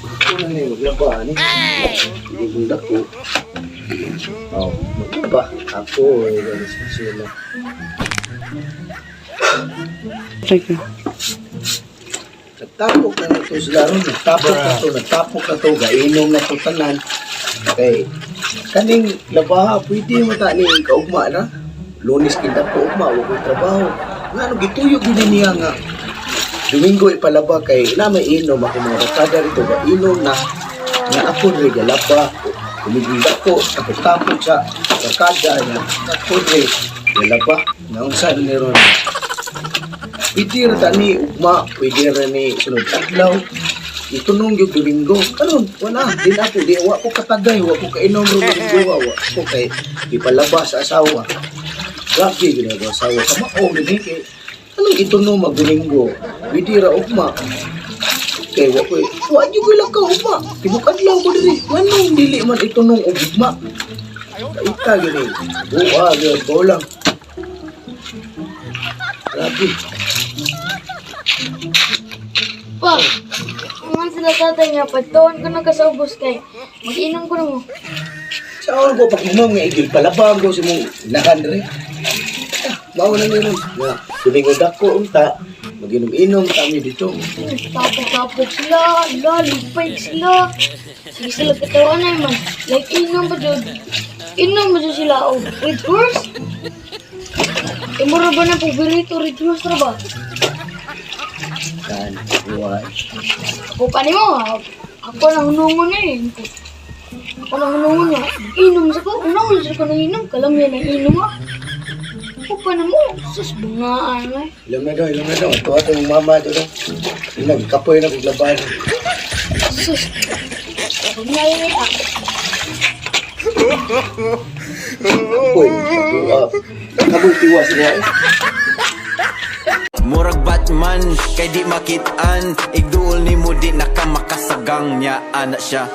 Ako na ni maglaba ni. Hindi kong dako. Oh, maglaba. Ako ay ganun sila. Teka. Nagtapok na na to sila ron. Nagtapok na to, nagtapok na to. Gainom na to tanan. Kay, kaning labaha, pwede mo ta ni kaugma na. Lunes kinda po ugma, wa ko'y trabaho. Nga ano, gituyo gini niya nga. Domingo ipalaba kay na may inom ako mga barkada rito gainom na nga ako rin galaba kumiging dako tapok-tapok sa barkada nga ako rin galaba na unsa ni ron. Pwede ra ta ni ugma, pwede ra ni sunod adlaw. Itunong yung Domingo. Karon, wala. Di na ako. Di, wa ko katagay. Wa ko kainom ro Domingo. Wa ko kay ipalaba sa asawa. Grabe, ginagawa asawa. Kamao, gini kay anong itunong mag Domingo? Pwede ra ugma. Kay wa ko, wa jud ko lang ka ugma. Tibok adlaw ko diri. Nganong dili man itunong og ugma? Kaita gini. Buwa gyud ko lang. Grabe. Pa, man sila tatay nga, pagtuon ko na kasaubos kay, mag-inom ko na mo. Sa ako ko pag umang nga igil palabang ko sa mong lahan rin. Ah, mao na niyo ron. Nga, Domingo dako unta, maginom-inom kami dito. Tapok-tapok sila, la, lupay sila. Sige sila katawan ay man. Like, inom pa dyan. Inom ba dyan sila? Oh, Red Horse? Imura ba na paborito Red Horse ra ba? Kan, buhay. Ako pa nimo, ha? Ako na hunungon eh. Ako na hunungon na. Inom sa ko, unahon sa ko nang inom. Kalam yan ang inom ha. Ako pa na mo, sus, bungaan eh. Ilam na daw, ilam na daw. Ito atong mama ito daw. Nagkapoy na kong laban. Sus, bungaan eh ah. Kapoy. Kapoy tiwas niya eh. Murag Batman, kay di makitaan. Igduol ni mo di naka makasagang niya, ana siya.